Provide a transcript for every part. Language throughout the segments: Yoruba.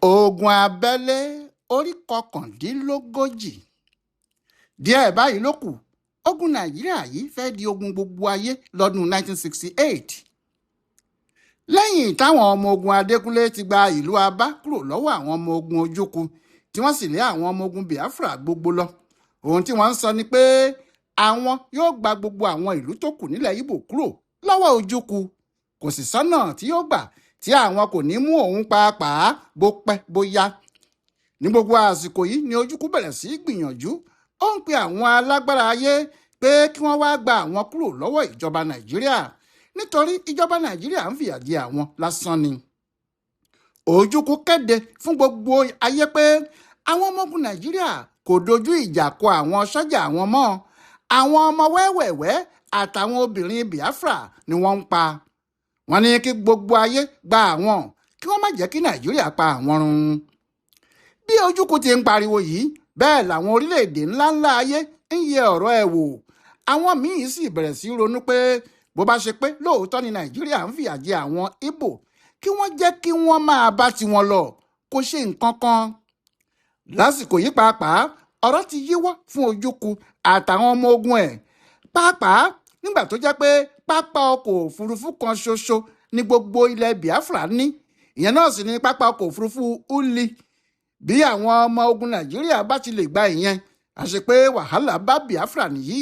Ogun abẹ́lé orí 39. Díẹ̀ báyìí ló kù, ogun Nàìjíríà yìí fẹ́ẹ́ di ogun gbogbo ayé lọ́dún 1968. Lẹ́yìn táwọn ọmọ ogun Adékúnlé ti gba ìlú Aba kúrò lọ́wọ́ àwọn ọmọ ogun Ojukwu, tí wọ́n sì lé àwọn ọmọ ogun Biafra gbogbo lọ, ohun tí wọ́n ń sọ ni pé àwọn yóò gba gbogbo àwọn ìlú tó kù nílẹ̀ Ìgbò kúrò lọ́wọ́ Ojukwu. Kò sì sọ́nà tí yóò gbà tí àwọn kò ní mú òun pàápàá bó pẹ́ bóyá. Ní gbogbo àsìkò yìí ni Ojukwu bẹ̀rẹ̀ sí í gbìyànjú. Ó ń pe àwọn alágbára ayé pé kí wọ́n wá gba àwọn kúrò lọ́wọ́ ìjọba Nàìjíríà, nítorí ìjọba Nàìjíríà ń fìyà jẹ àwọn lásán ni. Ojukwu kéde fún gbogbo ayé pé àwọn ọmọ ogun Nàìjíríà kò dojú ìjà kọ àwọn sọ́jà àwọn mọ́. Àwọn ọmọ wẹ́wẹ̀wẹ́ àtàwọn obìnrin Biafra ni wọ́n ń pa. Wọ́n ní kí gbogbo ayé gba àwọn, kí wọ́n má jẹ́ kí Nàìjíríà pa àwọn run. Bí Ojukwu ti ń pariwo yìí, bẹ́ẹ̀ làwọn orílẹ̀-èdè ńláńlá ayé ń yẹ ọ̀rọ̀ ẹ̀ wò. Àwọn míín sì bẹ̀rẹ̀ sí ronú pé bó bá ṣe pé lóòótọ́ ni Nàìjíríà ń fìyà jẹ àwọn Ìgbò, kí wọ́n jẹ́ kí wọ́n máa bá tiwọn lọ, kó ṣe nǹkan kan. Lásìkò yìí pàápàá, ọ̀rọ̀ ti yíwọ́ fún Ojukwu àtàwọn ọmọ ogun ẹ̀, pàápàá nígbà tó jẹ́ pé pápá ọkọ̀ òfurufú kan ṣoṣo ní gbogbo ilẹ̀ Biafra ní. Ìyẹn náà sì ni pápá ọkọ̀ òfurufú Uli. Bí àwọn ọmọ ogun Nàìjíríà bá ti lè gba ìyẹn, àṣẹ pé wàhálà bá Biafra nìyí.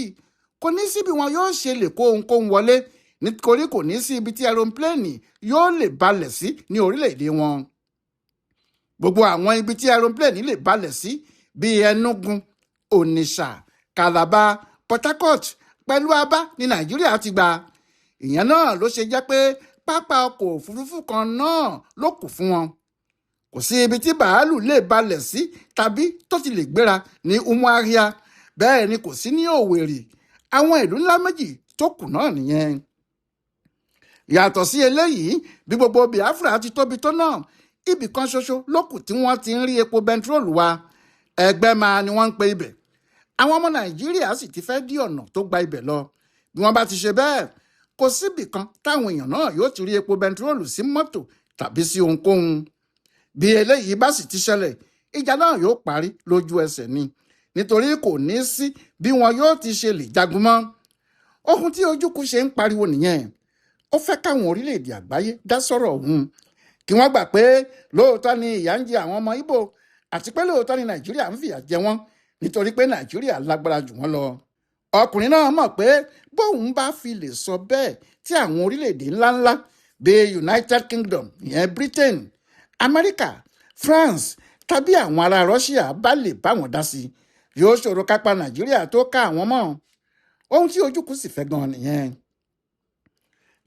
Kò ní sí bí wọn yóò ṣe lè kó ohunkóhun wọlé, nítorí kò ní sí ibi tí aeroplane yóò lè balẹ̀ sí ní orílẹ̀-èdè wọn. Gbogbo àwọn ibi tí aeroplane lè balẹ̀ sí bíi Enugu, Onitsha, Calabar, Port Harcourt pẹ̀lú Aba ní Nàìjíríà ti gbà. Ìyẹn náà ló ṣe jẹ́ pé pápá ọkọ̀ òfurufú kan náà ló kù fún wọn. Kò sí ibi tí bàálù lè balẹ̀ sí tàbí tó ti lè gbéra ní Umuahia, bẹ́ẹ̀ ni kò sí ní Owerri. Àwọn ìlú ńlá méjì tó kù náà nìyẹn. Yàtọ̀ sí eléyìí, bí gbogbo Biafra ti tóbi tó náà, ibì kan ṣoṣo ló kù tí wọ́n ti ń rí epo bẹntiróòlù wa. Ẹgbẹ́ máa ni wọ́n ń pe ibẹ̀. Àwọn ọmọ Nàìjíríà sì ti fẹ́ dí ọ̀nà tó gba ibẹ̀ lọ. Bí wọ́n bá ti ṣe bẹ́ẹ̀, kò síbì kan táwọn èèyàn náà yóò ti rí epo bẹntiróòlù sí mọ́tò tàbí sí ohunkóhun. Bí eléyìí bá sì ti ṣẹlẹ̀, ìjà náà yóò parí lójú ẹsẹ̀ ni, nítorí kò ní sí bí wọn yóò ti ṣe lè jagun mọ́. Ohun tí Ojukwu ṣe ń pariwo nìyẹn. Ó fẹ́ káwọn orílẹ̀-èdè àgbáyé dá sọ̀rọ̀ ọ̀hún, kí wọ́n gbà pé lóòótọ́ ni ìyà ń jẹ àwọn ọmọ Ìgbò, àti pé lóòótọ́ ni Nàìjíríà ń fìyà jẹ wọ́n, nítorí pé Nàìjíríà lágbára jù wọ́n lọ. Ọkùnrin náà mọ̀ pé bóun bá fi lè sọ bẹ́ẹ̀, tí àwọn orílẹ̀-èdè ńláńlá bíi United Kingdom, ìyẹn Britain, America, France tàbí àwọn ará Russia bá lè bá wọn dá sí i, yóò ṣòro kápá Nàìjíríà tó ká àwọn mọ́. Ohun tí Ojukwu sì fẹ́ gan nìyẹn.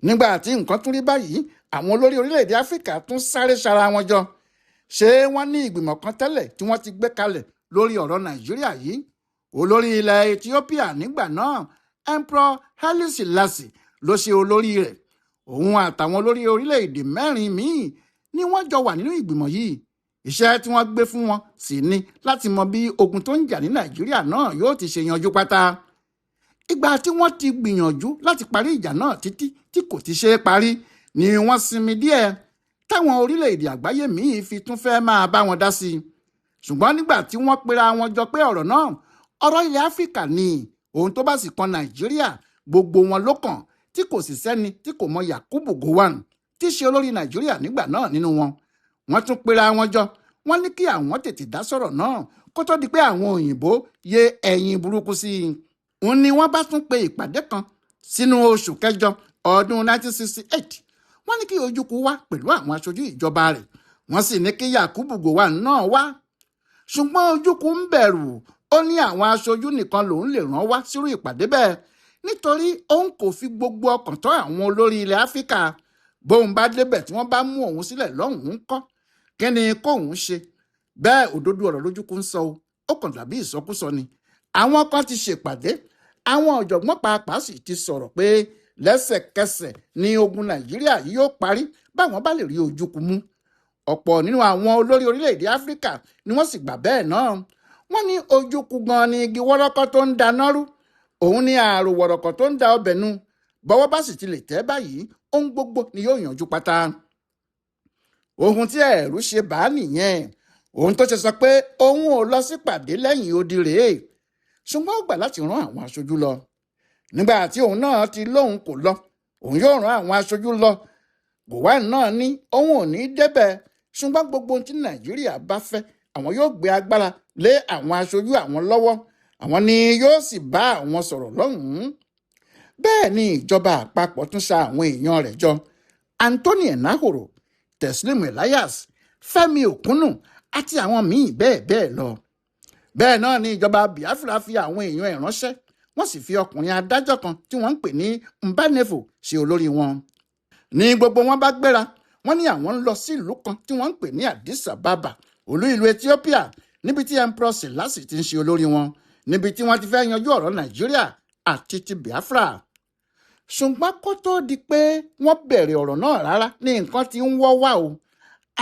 Nígbà tí nǹkan tún rí báyìí, àwọn olórí orílẹ̀-èdè Áfíríkà tún sáré sara wọn jọ. Ṣé wọ́n ní ìgbìmọ̀ kan tẹ́lẹ̀ tí wọ́n ti gbé kalẹ̀ lórí ọ̀rọ̀ Nàìjíríà yìí? Olórí ilẹ̀ Ethiopia nígbà náà, Emperor Haile Selassie, ló ṣe olórí rẹ̀. Òun àtàwọn olórí orílẹ̀-èdè mẹ́rin míì ni wọ́n jọ wà nínú ìgbìmọ̀ yìí. Iṣẹ́ tí wọ́n gbé fún wọn sì ni láti mọ bí ogun tó ń jà ní Nàìjíríà náà yóò ti ṣe yanjú pátá. Ìgbà tí wọ́n ti gbìyànjú láti parí ìjà náà títí tí kò ti ṣe é parí ni wọ́n sinmi díẹ̀, táwọn orílẹ̀-èdè àgbáyé míì fi tún fẹ́ máa bá wọn dá sí i. Ṣùgbọ́n nígbà tí wọ́n pera wọn jọ pé ọ̀rọ̀ náà, ọ̀rọ̀ ilẹ̀ Áfíríkà ni, ohun tó bá sì kan Nàìjíríà gbogbo wọn ló kàn, tí kò sì sẹ́ni tí kò mọ Yakubu Gowon tí í ṣe olórí Nàìjíríà nígbà náà nínú wọn. Wọ́n tún pera wọn jọ, wọ́n ní kí àwọn tètè dá sọ̀rọ̀ náà kó tó di pé àwọn òyìnbó yé ẹ̀yìn burúkú sí i. Òun ni wọ́n bá tún pe ìpàdé kan sínú oṣù kẹjọ ọdún 1968. Wọ́n ní kí Ojukwu wá pẹ̀lú àwọn aṣojú ìjọba rẹ̀, wọ́n sì ní kí Yakubu Gowon náà wá. Ṣùgbọ́n Ojukwu ń bẹ̀rù. Ó ní àwọn aṣojú nìkan lòun lè rán wá sírú ìpàdé bẹ́ẹ̀, nítorí òun kò fi gbogbo ọkàn tọ́ àwọn olórí ilẹ̀ Áfíríkà. Bóun bá débẹ̀ tí wọ́n bá mú òun sílẹ̀ lọ́hùn-ún kọ́, kí ni kóun ṣe? Bẹ́ẹ̀ òdodo ọ̀rọ̀ lójúkú ń sọ o, ó kàn dàbí ìsọkúsọ ni. Àwọn kan ti ṣèpàdé, àwọn ọ̀jọ̀gbọ́n pàápàá sì ti sọ̀rọ̀ pé lẹ́sẹ̀kẹsẹ̀ ni ogun Nàìjíríà yìí yóò parí báwọn bá lè rí Ojukwu mú. Ọ̀pọ̀ nínú àwọn olórí orílẹ̀-èdè Áfíríkà ni wọ́n sì gbà bẹ́ẹ̀ náà. Wọ́n ní Ojukwu gan ni igi wọ́rọ́kọ́ tó ń dáná rú, òun ni ààrò wọ̀rọ̀kọ̀ tó ń da ọbẹ̀ nu. Bọ́wọ́ bá sì ti lè tẹ́ báyìí, ohun gbogbo ni yóò yanjú pátá. Ohun tí ẹ̀rù ṣe bá nìyẹn, ohun tó ṣe sọ pé òun ò lọ sípàdé lẹ́yìn odi rèé, ṣùgbọ́n ó gbà láti rán àwọn aṣojú lọ. Nígbà tí òun náà ti lóun kò lọ, òun yóò rán àwọn aṣojú lọ. Gowon náà ní òun ò ní débẹ̀, ṣùgbọ́n gbogbo ohun tí Nàìjíríà bá fẹ́, àwọn yóò gbé agbára lé àwọn aṣojú àwọn lọ́wọ́, àwọn ni yóò sì bá àwọn sọ̀rọ̀ lọ́hùn-ún. Bẹ́ẹ̀ ni ìjọba àpapọ̀ tún sa àwọn èèyàn rẹ̀ jọ: Anthony Enahoro, Teslim Elias, Fẹ́mi Òkúnnù àti àwọn míì bẹ́ẹ̀ bẹ́ẹ̀ lọ. Bẹ́ẹ̀ náà ni ìjọba Biafra fi àwọn èèyàn ẹ̀ ránṣẹ́, wọ́n sì fi ọkùnrin adájọ́ kan tí wọ́n ń pè ní Mbanefo ṣe olórí wọn. Ní gbogbo wọn bá gbéra, wọ́n ní àwọn ń lọ sí ìlú kan tí wọ́n ń pè ní Addis Ababa, olú ìlú Ethiopia, níbi tí Emperor Selassie ti ń ṣe olórí wọn, níbi tí wọ́n ti fẹ́ yanjú ọ̀rọ̀ Nàìjíríà àti ti Biafra. Ṣùgbọ́n kó tó di pé wọ́n bẹ̀rẹ̀ ọ̀rọ̀ náà rárá ní nǹkan ti ń wọ́ wá o.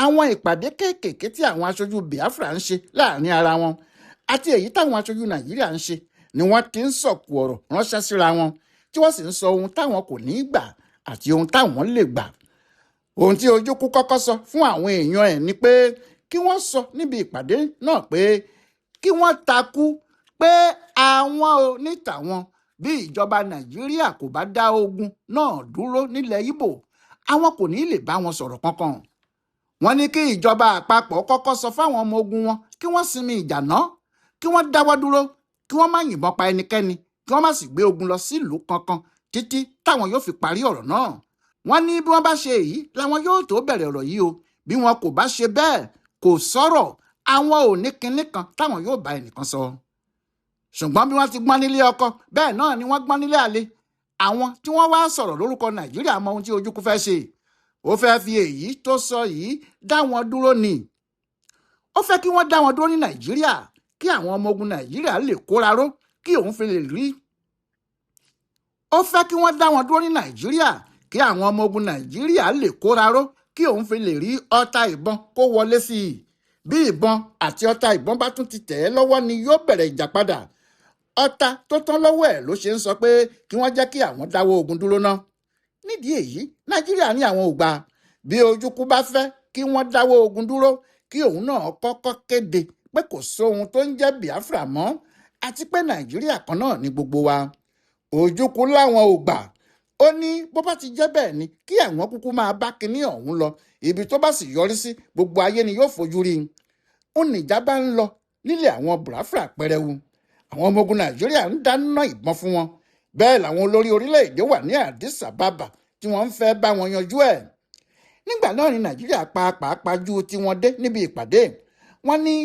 Àwọn ìpàdé kéékèèké tí àwọn aṣojú Biafra ń ṣe láàrin ara wọn àti èyí táwọn aṣojú Nàìjíríà ń ṣe ni wọ́n ti ń sọ̀kù ọ̀rọ̀ ránṣẹ́ síra wọn, tí wọ́n sì ń sọ ohun táwọn kò ní í gbà àti ohun táwọn lè gbà. Ohun tí Ojukwu kọ́kọ́ sọ fún àwọn èèyàn ẹ̀ ni pé kí wọ́n sọ níbi ìpàdé náà pé kí wọ́n takú pé àwọn ò ní tàwọn bí ìjọba Nàìjíríà kò bá dá ogun náà dúró nílẹ̀ Ìgbò, àwọn kò ní lè bá wọn sọ̀rọ̀ kankan. Wọ́n ní kí ìjọba àpapọ̀ kọ́kọ́ sọ fáwọn ọmọ ogun wọn kí wọ́n sinmi ìjà náà, kí wọ́n dáwọ́ dúró, kí wọ́n má yìnbọn pa ẹnikẹ́ni, kí wọ́n má sì gbé ogun lọ sílùú kankan títí táwọn yóò fi parí ọ̀rọ̀ náà. Wọ́n ní bí wọ́n bá ṣe èyí làwọn yóò tó bẹ̀rẹ̀ ọ̀rọ̀ yìí o. Bí wọn kò bá ṣe bẹ́ẹ̀, kò sọ̀rọ̀, àwọn ò ní kinní kan táwọn yóò bá ẹnìkan sọ. Ṣùgbọ́n bí wọ́n ti gbọ́n nílé ọkọ, bẹ́ẹ̀ náà ni wọ́n gbọ́n nílé àlè. Àwọn tí wọ́n wá sọ̀rọ̀ lórúkọ Nàìjíríà mọ ohun tí Ojukwu fẹ́ ṣe. Ó fẹ́ fi èyí tó sọ yìí dá wọn dúró ni. Ó fẹ́ kí wọ́n dá wọn dúró ní Nàìjíríà, kí àwọn ọmọ ogun Nàìjíríà lè kóra ró, kí òun fi lè rí. Ó fẹ́ kí wọ́n dá wọn dúró ní Nàìjíríà, kí àwọn ọmọ ogun Nàìjíríà lè kóra ró, kí òun fi lè rí ọta ìbọn kó wọlé sí i. Bí ìbọn àti ọta ìbọn bá tún ti tẹ̀ ẹ́ lọ́wọ́ ni yóò bẹ̀rẹ̀ ìjà padà. Ọta tó tán lọ́wọ́ ẹ̀ ló ṣe ń sọ pé kí wọ́n jẹ́ kí àwọn dáwọ́ ogun dúró ná. Nídìí èyí, Nàìjíríà ní àwọn ò gbà. Bí Ojukwu bá fẹ́ kí wọ́n dáwọ́ ogun dúró, kí òun náà kọ́kọ́ kéde pé kò sóhun tó ń jẹ́ Biafra mọ́, àti pé Nàìjíríà kan náà ní gbogbo wa. Ojukwu láwọn ò gbà. Ó ní bó bá ti jẹ́ bẹ́ẹ̀ ni kí àwọn kúkú máa bá kinní ọ̀hún lọ, ibi tó bá sì yọrí sí gbogbo ayé ni yóò fojú rí i. Ó ní ìjà bá ń lọ nílé àwọn Biafra pẹrẹwu. Àwọn ọmọ ogun Nàìjíríà ń dáná ìbọn fún wọn. Bẹ́ẹ̀ làwọn olórí orílẹ̀-èdè wà ní Addis Ababa tí wọ́n ń fẹ́ bá wọn yanjú ẹ̀. Nígbà náà ni Nàìjíríà pàápàá pajú tí wọ́n dé níbi ìpàdé. Wọ́n ní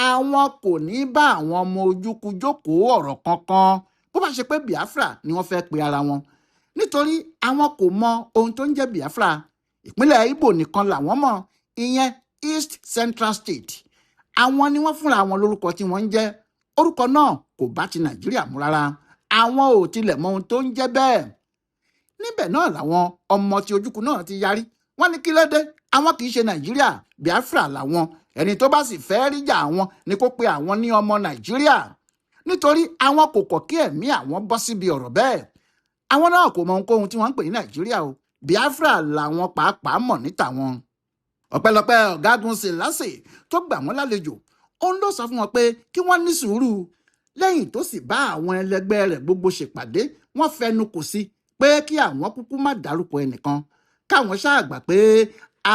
àwọn kò ní bá àwọn ọmọ Ojukwu jókòó ọ̀rọ̀ kankan bó bá ṣe pé Biafra ni wọ́n fẹ́ pe ara wọn, nítorí àwọn kò mọ ohun tó ń jẹ́ Biafra. Ìpínlẹ̀ Ìgbò nìkan làwọn mọ̀, ìyẹn East Central State. Àwọn ni wọ́n fúnra wọn lórúkọ tí wọ́n ń jẹ́. Orúkọ náà kò bá ti Nàìjíríà mú rárá. Àwọn ò tilẹ̀ mọ ohun tó ń jẹ́ bẹ́ẹ̀. Níbẹ̀ náà làwọn ọmọ tí Ojukwu náà ti yarí. Wọ́n ní kí ló dé, àwọn kì í ṣe Nàìjíríà, Biafra làwọn. Ẹni tó bá sì fẹ́ ríjà àwọn ni kó pe àwọn ní ọmọ Nàìjíríà, nítorí àwọn kò kọ̀ kí ẹ̀mí àwọn bọ́ síbi ọ̀rọ̀ bẹ́ẹ̀. Àwọn náà kò mọ ohunkóhun tí wọ́n ń pè ní Nàìjíríà o. Biafra làwọn pàápàá mọ̀ ní tàwọn. Ọpẹ́lọpẹ́ ọ̀gágun Selassie tó gbà wọ́n lálejò, òun ló sọ fún wọn pé kí wọ́n ní sùúrù. Lẹ́yìn tó sì bá àwọn ẹlẹgbẹ́ rẹ̀ gbogbo ṣèpàdé, wọ́n fẹnu kò sí pé kí àwọn kúkú má dárúkọ ẹnìkan, káwọn ṣáà gbà pé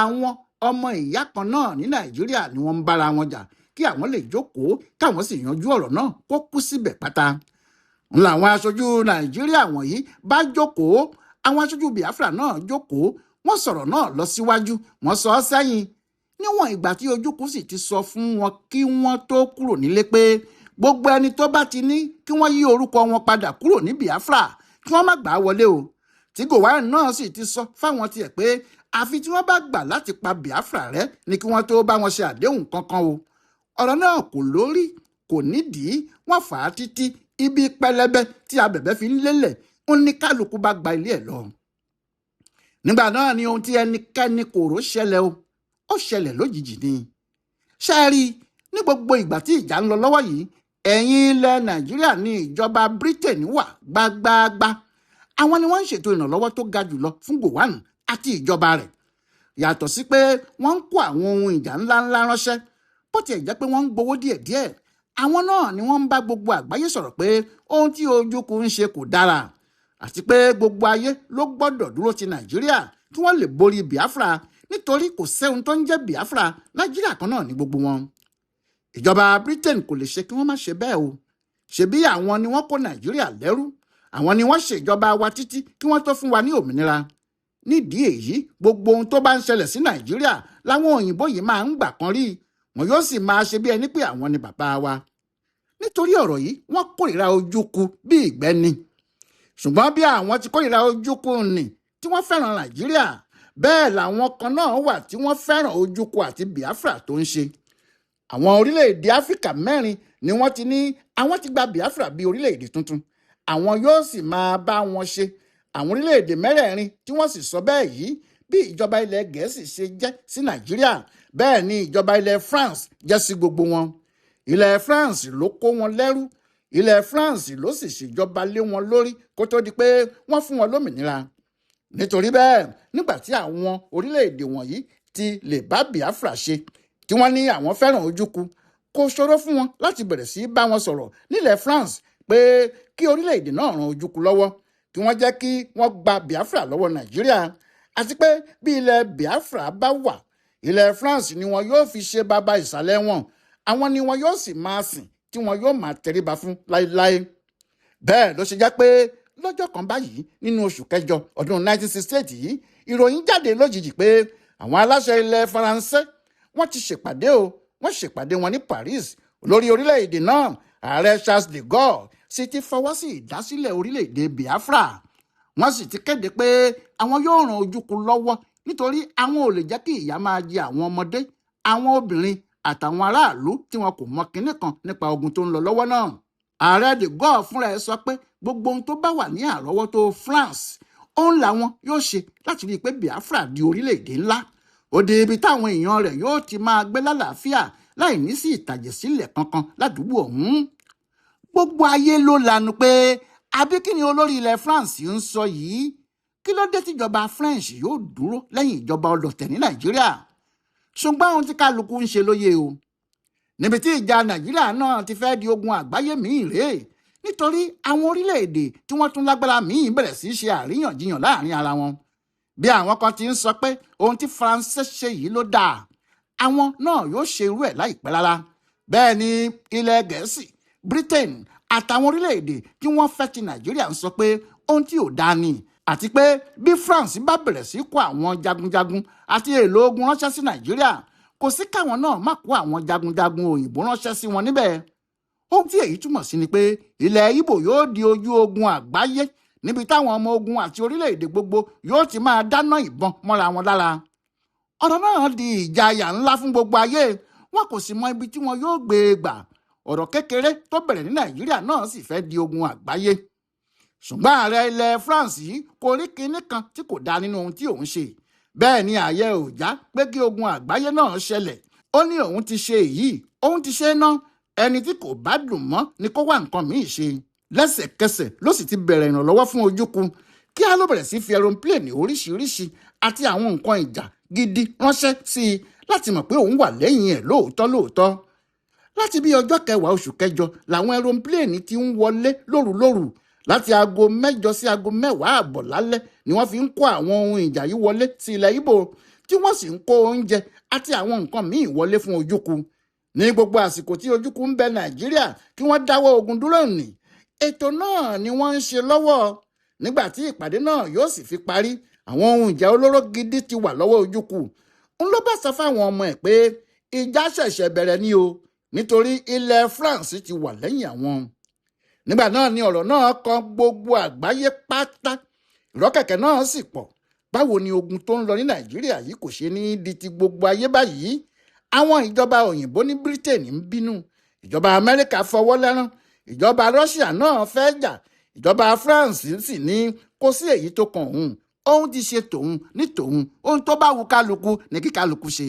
àwọn ọmọ ìyá kan náà ní Nàìjíríà ni wọ́n ń bára wọn jà, kí àwọn lè jókòó káwọn sì yanjú ọ̀rọ̀ náà kó kú síbẹ̀ pátá. Ń làwọn aṣojú Nàìjíríà wọ̀nyí bá jókòó, àwọn aṣojú Biafra náà jókòó, wọ́n sọ̀rọ̀ náà lọ síwájú, wọ́n sọ ọ́ sẹ́yìn. Níwọ̀n ìgbà tí Ojukwu sì ti sọ fún wọn kí wọ́n tó kúrò nílé pé gbogbo ẹni tó bá ti ní kí wọ́n yí orúkọ wọn padà kúrò ní Biafra kí wọ́n má gbà á wọlé o. Tí Gowon náà sì ti sọ fáwọn tiẹ̀ pé àfi tí wọ́n bá gbà láti pa Biafra rẹ́ ni kí wọ́n tó bá wọn ṣe àdéhùn kankan o. Ọ̀rọ̀ náà kò lórí kò nídìí, wọ́n fà á títí ibi pẹlẹbẹ tí abẹ̀bẹ̀ fi ń lélẹ̀ ń ní kálukú bá gba ilé ẹ̀ lọ. Nígbà náà ni ohun tí ẹnikẹ́ni kò rò ṣẹlẹ̀ o, ó ṣẹlẹ̀ lójijì ni. Ṣé ẹ rí, ní gbogbo ìgbà tí ìjà ń lọ lọ́wọ́ yìí, ẹ̀yìn ilẹ̀ Nàìjíríà ní ìjọba Britain wà gbágbáágbá. Àwọn ni wọ́n ń ṣètò ìrànlọ́wọ́ tó ga jùlọ fún Gowon àti ìjọba rẹ̀. Yàtọ̀ sí pé wọ́n ń kó àwọn ohun ìjà ńláńlá ránṣẹ́, bó tiẹ̀ jẹ́ pé wọ́n ń gbowó díẹ̀díẹ̀, àwọn náà ni wọ́n ń bá gbogbo àgbáyé sọ̀rọ̀ pé ohun tí Ojukwu ń ṣe kò dára, àti pé gbogbo ayé ló gbọ́dọ̀ dúró ti Nàìjíríà kí wọ́n lè borí Biafra, nítorí kò sẹ́hun tó ń jẹ́ Biafra, Nàìjíríà kan náà ní gbogbo wọn. Ìjọba Britain kò lè ṣe kí wọ́n má ṣe bẹ́ẹ̀ o. Ṣebí àwọn ni wọ́n kó Nàìjíríà lẹ́rú, àwọn ni wọ́n ṣèjọba wa títí kí wọ́n tó fún wa ní òmìnira. Nídìí èyí, gbogbo ohun tó bá ń ṣẹlẹ̀ sí Nàìjíríà láwọn òyìnbó yìí máa ń gbà kan rí, wọn yóò sì máa ṣe bí ẹni pé àwọn ni bàbá wa. Nítorí ọ̀rọ̀ yìí, wọ́n kórìíra Ojukwu bí ìgbẹ́ ni. Ṣùgbọ́n bí àwọn ti kórìíra Ojukwu nì tí wọ́n fẹ́ràn Nàìjíríà, bẹ́ẹ̀ làwọn kan náà wà tí wọ́n fẹ́ràn Ojukwu àti Biafra tó ń ṣe. Àwọn orílẹ̀-èdè Áfíríkà 4 ni wọ́n ti ní àwọn ti gba Biafra bí orílẹ̀-èdè tuntun, àwọn yóò sì máa bá wọn ṣe. Àwọn orílẹ̀-èdè mẹ́rẹ̀ẹ̀rin tí wọ́n sì sọ bẹ́ẹ̀ yìí, bí ìjọba ilẹ̀ Gẹ̀ẹ́sì ṣe jẹ́ sí Nàìjíríà, bẹ́ẹ̀ ni ìjọba ilẹ̀ France jẹ́ sí gbogbo wọn. Ilẹ̀ France ló kó wọn lẹ́rú, ilẹ̀ France ló sì ṣèjọba lé wọn lórí kó tó di pé wọ́n fún wọn lómìnira. Nítorí bẹ́ẹ̀, nígbà tí àwọn orílẹ̀-èdè wọ̀nyí ti lè bá Biafra ṣe, tí wọ́n ní àwọn fẹ́ràn Ojukwu, kò ṣòro fún wọn láti bẹ̀rẹ̀ sí bá wọn sọ̀rọ̀ nílẹ̀ France pé kí orílẹ̀-èdè náà ran Ojukwu lọ́wọ́, kí wọ́n jẹ́ kí wọ́n gba Biafra lọ́wọ́ Nàìjíríà, àti pé bí ilẹ̀ Biafra bá wà, ilẹ̀ France ni wọn yóò fi ṣe bàbá ìsàlẹ̀ wọn, àwọn ni wọn yóò sì máa sìn tí wọn yóò máa tẹríba fún láéláé. Bẹ́ẹ̀ ló ṣe jẹ́ pé lọ́jọ́ kan báyìí nínú oṣù kẹjọ ọdún 1968 yìí, ìròyìn jáde lójijì pé àwọn aláṣẹ ilẹ̀ Faransé wọ́n ti ṣèpàdé o. Wọ́n ṣèpàdé wọn ní Paris. Olórí orílẹ̀-èdè náà, ààrẹ Charles de Gaulle, sì ti fọwọ́ sí ìdásílẹ̀ orílẹ̀-èdè Biafra. Wọ́n sì ti kéde pé àwọn yóò ran Ojukwu lọ́wọ́, nítorí àwọn ò lè jẹ́ kí ìyà máa jẹ àwọn ọmọdé, àwọn obìnrin àtàwọn aráàlú tí wọn kò mọ kinní kan nípa ogun tó ń lọ lọ́wọ́ náà. Ààrẹ de Gaulle fúnra ẹ̀ sọ pé gbogbo ohun tó bá wà ní àrọ́wọ́tó France òun làwọn yóò ṣe láti rí i pé Biafra di orílẹ̀-èdè ńlá, ó di ibi táwọn èèyàn rẹ̀ yóò ti máa gbé lálàáfíà láì ní sí ìtàjẹ̀sílẹ̀ kankan ládùúgbò ọ̀hún. Gbogbo ayé ló lanu pé àbí kí ni olórí ilẹ̀ France ń sọ yìí? Kí ló dé tíjọba French yóò dúró lẹ́yìn ìjọba ọlọ̀tẹ̀ ní Nàìjíríà? Ṣùgbọ́n ohun tí kálukú ń ṣe lóye o. Níbi tí ìjà Nàìjíríà náà ti fẹ́ di ogun àgbáyé míì rèé, nítorí àwọn orílẹ̀-èdè tí wọ́n tún lágbára míì bẹ̀rẹ̀ sí í ṣe àríyànjiyàn láàrin ara wọn. Bí àwọn kan ti ń sọ pé ohun tí Faransé ṣe yìí ló dáa, àwọn náà yóò ṣe irú ẹ̀ láìpẹ́ rárá. Bẹ́ẹ̀ ni ilẹ̀ Gẹ̀ẹ́sì, Britain àtàwọn orílẹ̀-èdè tí wọ́n fẹ́ ti Nàìjíríà ń sọ pé ohun tí ò dáa ni, àti pé bí France bá bẹ̀rẹ̀ sí kó àwọn jagunjagun àti èlò ogun ránṣẹ́ sí Nàìjíríà, kò sí káwọn náà má kó àwọn jagunjagun òyìnbó ránṣẹ́ sí wọn níbẹ̀. Ohun tí èyí túmọ̀ sí ni pé ilẹ̀ Ìgbò yóò di ojú ogun àgbáyé, níbi táwọn ọmọ ogun àti orílẹ̀-èdè gbogbo yóò ti máa dáná ìbọn mọ́ra wọn lára. Ọ̀rọ̀ náà di ìjayà ńlá fún gbogbo ayé, wọn kò sì mọ ibi tí wọn yóò gbé e gbà. Ọ̀rọ̀ kékeré tó bẹ̀rẹ̀ ní Nàìjíríà náà sì fẹ́ di ogun àgbáyé. Ṣùgbọ́n ààrẹ ilẹ̀ France yìí kò rí kinní kan tí kò dáa nínú ohun tí òun ṣe. Bẹ́ẹ̀ ni ààyè ò já pé kí ogun àgbáyé náà ṣẹlẹ̀. Ó ní òun ti ṣe èyí, òun ti ṣe é ná, ẹni tí kò bá dùn mọ́ ni kó wá nǹkan míì ṣe. Lẹ́sẹ̀kẹsẹ̀ ló sì ti bẹ̀rẹ̀ ìrànlọ́wọ́ fún Ojukwu. Kí á ló bẹ̀rẹ̀ sí fi aeroplane oríṣiríṣi àti àwọn nǹkan ìjà gidi ránṣẹ́ sí i láti mọ̀ pé òun wà lẹ́yìn ẹ̀ lóòótọ́ lóòótọ́. Láti bí ọjọ́ kẹwàá oṣù kẹjọ làwọn aeroplane ti ń wọlé lórúlóru. Láti aago 8 sí aago 10:30 lálẹ́ ni wọ́n fi ń kó àwọn ohun ìjà yìí wọlé sí ilẹ̀ Ìgbò, tí wọ́n sì ń kó oúnjẹ àti àwọn nǹkan míì wọlé fún Ojukwu. Ní gbogbo àsìkò tí Ojukwu ń bẹ Nàìjíríà kí wọ́n dáwọ́ ogun dúró nì, ètò náà ni wọ́n ń ṣe lọ́wọ́. Nígbà tí ìpàdé náà yóò sì fi parí, àwọn ohun ìjà olóró gidi ti wà lọ́wọ́ Ojukwu. Ń ló bá sọ fáwọn ọmọ ẹ̀ pé ìjà ṣẹ̀ṣẹ̀ bẹ̀rẹ̀ ni o, nítorí ilẹ̀ France ti wà lẹ́yìn àwọn. Nígbà náà ni ọ̀rọ̀ náà kan gbogbo àgbáyé pátá. Ìrọ́kẹ̀kẹ̀ náà sì pọ̀. Báwo ni ogun tó ń lọ ní Nàìjíríà yìí kò ṣe ní di ti gbogbo ayé báyìí? Àwọn ìjọba òyìnbó ní Britain ń bínú, ìjọba Amẹ́ríkà fọwọ́ lẹ́rán, ìjọba Russia náà fẹ́ jà, ìjọba France sì ní kò sí èyí tó kan òun, òun ti ṣe tòun ní tòun, ohun tó bá wù kálukú ní kí kálukú ṣe.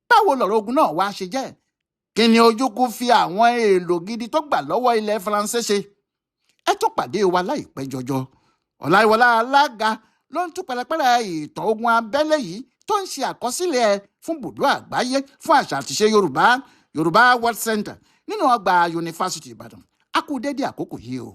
Báwo lọ̀rọ̀ ogun náà wá ṣe jẹ́? Kí ni Ojukwu fi àwọn èèlò gidi tó gbà lọ́wọ́ ilẹ̀ Faransé ṣe? Ẹ tún pàdé wa láìpẹ́ jọjọ. Ọláyíwọlá Alága ló ń tú pẹ̀lẹ́pẹ̀lẹ́ ìtàn ogun abẹ́lé yìí. tó ń ṣe àkọsílẹ̀ fún bùdó àgbáyé fún àṣà àtiṣe Yorùbá, Yorùbá World Center, nínú ọgbà Yunifásitì Ìbàdàn. A kú dédé àkókò yìí o.